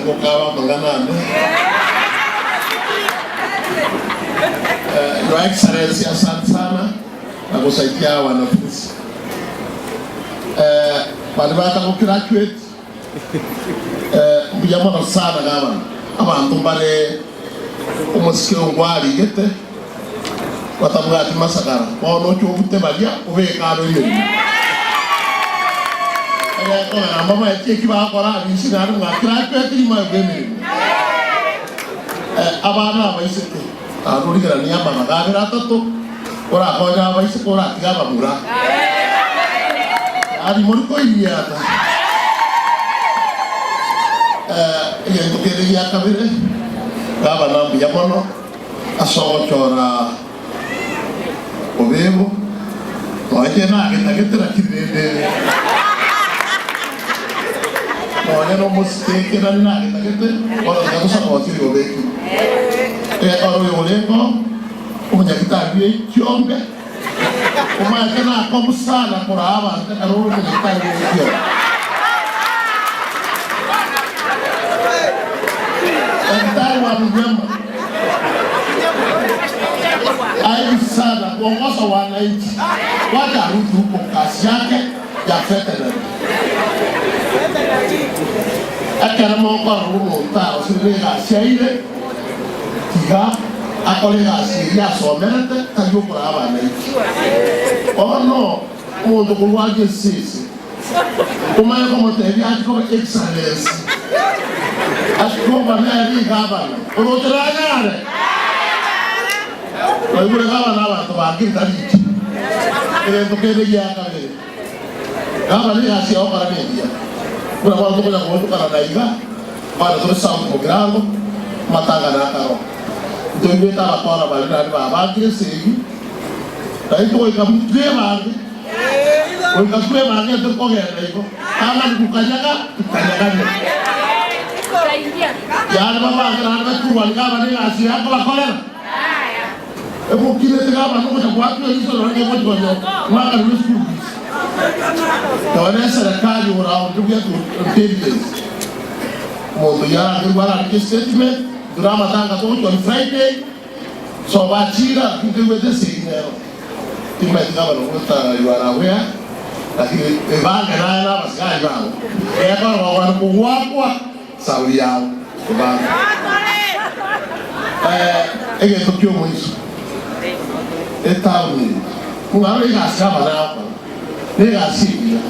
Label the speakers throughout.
Speaker 1: gokaba amang'ana ane. Your Excellency, asante sana na gosaidia hawa wanafunzi. Baria batagograduate mbuya mono sana gavana. Abanto mbare omosike oyo nkwarigete batabwati masakara, bono oche obute baria obeke aro emeremo. Egekogera mbamaeti eki bagokora abisi naende mwagraduate rimo aye bw'emeremo. Abana abaiseke, naende origeranie amabaga abere atato, orakonye abaiseke oratige abamura. Yaani mori koiriata. Egento kende gia kabere, gavana mbuya mono ase ogochora Obebo, nonya inche nagetagete lakini rende nonya nomositeke nari nagetagete, bono tiga tosapoti oyo obekire. Egekora oyo orenge oo, omonyagitari bwe ekiombe, omanyete nakomu sana koraa abanto ekero ore omonyagitari bwe ekiombe. Daktari wa minyama. Aibu sana kuongoza wananchi, wacha arudi huko kazi yake ya veterinary. Ekero mokorora omonto arosire negasi aire, tiga akore egasi eria asomerete, tari okoraa abananchi. Bono omonto korwa aria esese omanye komotebia ache koba excellency, ache koba nere egavana, oroche nanyare? Oigure gavana abanto bangire tari inche. Egento kende gia kabere, gavana egasi yao okora nengiya. Buna bono tokonya goonchokana na iga, bono tore South Mugirango, amatanga nakaro. Ntoigwete abakora baria naende babangire esegi, naintwe goika twebange. Goika twebangete kogenda igo, tang'ani gokanyaga, tukanyagane. Yaani babange naende baturwane gavana egasi eye akobakorera. Emokinete gavana ogocha goatwa eriso nonye kegochi konya goakanirwe eschool fees. Nonye eserekari ora to get intelligence. Omonto oyio arangerwe arandike statement, intwe namatanga togochia on Friday, soba achira lakini toigwete esegi nero. Timanyeti gavana goeta you are aware, lakini ebange naye na abasigari bago, ekero gokwana kogwakwa sauri yao ebange. Egento ki'omoiso etaoni eye, mwarora egasi gavana agokora, negasi engiya.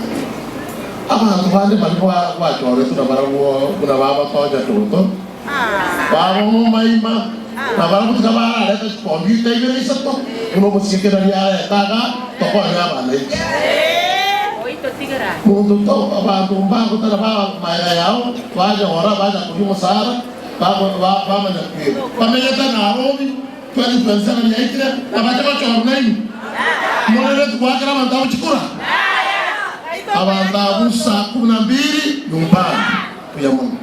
Speaker 1: Abanto bande baria gwachoretwe nabarabwo buna bagotonya toto, Baba omomaima, na barabwo tiga bararete chikompiuta ibere isato, buna omosike kera riareta iga, tokonye abanainchi. Monto to abanto mbagotara ba magega yao, banyora, bacha koria omosara, bamanya kweba. Bamenyete Nairobi 2027 yaikire, na bache gochorwa nainwe. Morere tigoakera abanto abwo chikura? Abanto abwo saa kumi na mbili nyumbani. Mbuya mono.